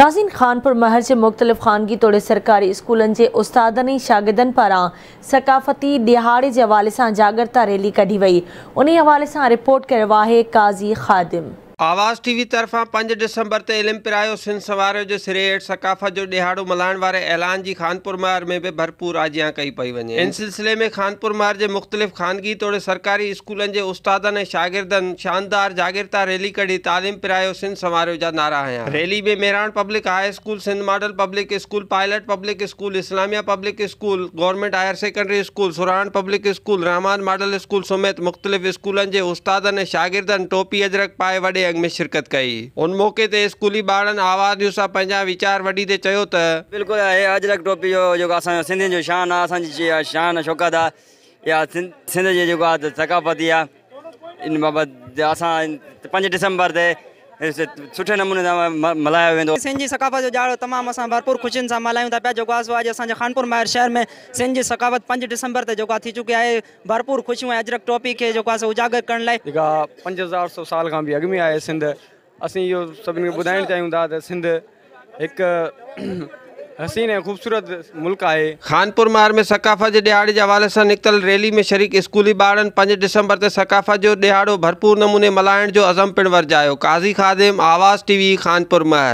ناظرين خانپور مهر جي مختلف خانگي توڙي سرڪاري اسڪولن جي استادن ۽ شاگردن پاران ثقافتي ڏهاڙي جي حوالي سان جاڳرتا ريلي ڪڍي وئي انهي حوالي سان رپورٽ ڪريو آهي قاضي خادم. آواز ٽي وي طرفان پنج ڊسمبر تي علم پرايو سنڌ سنواريو جي سري هيٺ ثقافت جو ڏهاڙو ملهائڻ واري اعلان جي خانپور مهر ۾ به ڀرپور آجيان ڪئي پئي وڃي. ان سلسلي ۾ خانپور مهر جي مختلف خانگي توڙي سرڪاري اسڪولن جي استادن ۽ شاگردن شاندار جاڳرتا ريلي ڪڍي تعليم پرايو سنڌ سنواريو جا نعرا هنيا. Rally ۾ Mehran public high school, Sindh model public school, pilot public school, Islamia public school, government higher secondary school, Sohran public school, Rehman model school سميت مختلف اسڪولن جي استادن ۽ شاگردن ٽوپي اجرڪ پائي وڏي انگ ۾ شرڪت ڪئي. ان موقعي تي اسڪولي ٻارڙن آواز نيوز سان پنهنجا ويچار ونڊيندي چيو ته. بلڪل هي اجرڪ ٽوپي جو جيڪو اسان جو سنڌين جو شان آ اسان جي شان شوڪت آ اها سنڌ جي جيڪو آ ثقافتي آ ان بابت اسان پنج ڊسمبر تي سٺي نموني سان ملهايو ويندو. سنڌ جي ثقافت جو ڏهاڙو تمام اسان ڀرپور خوشين سان ملهايون ٿا پيا جيڪو آ سو اڄ اسان جي خانپور ماهر شهر ۾ سنڌ جي ثقافت پنج ڊسمبر تي جيڪو آ ٿي چڪي آهي ڀرپور خوشيون ۽ اجرڪ ٽوپي کي جيڪو آ سو اجاگر ڪرڻ لاء. جيڪا 5100 سال کان به اڳ ۾ آهي سنڌ اسين اهو سڀني کي ٻڌائڻ چاهيون ٿا ته سنڌ هڪ حسين ۽ خوبصورت ملڪ آهي. خانپور مهر ۾ ثقافت جي ڏهاڙي جي حوالي سان نڪتل ريلي ۾ شريڪ اسڪولي ٻارڙن پنج ڊسمبر تي ثقافت جو ڏهاڙو ڀرپور نموني ملهائڻ جو عزم پڻ ورجايو. قاضي خادم، آواز ٽي وي، خانپور مهر.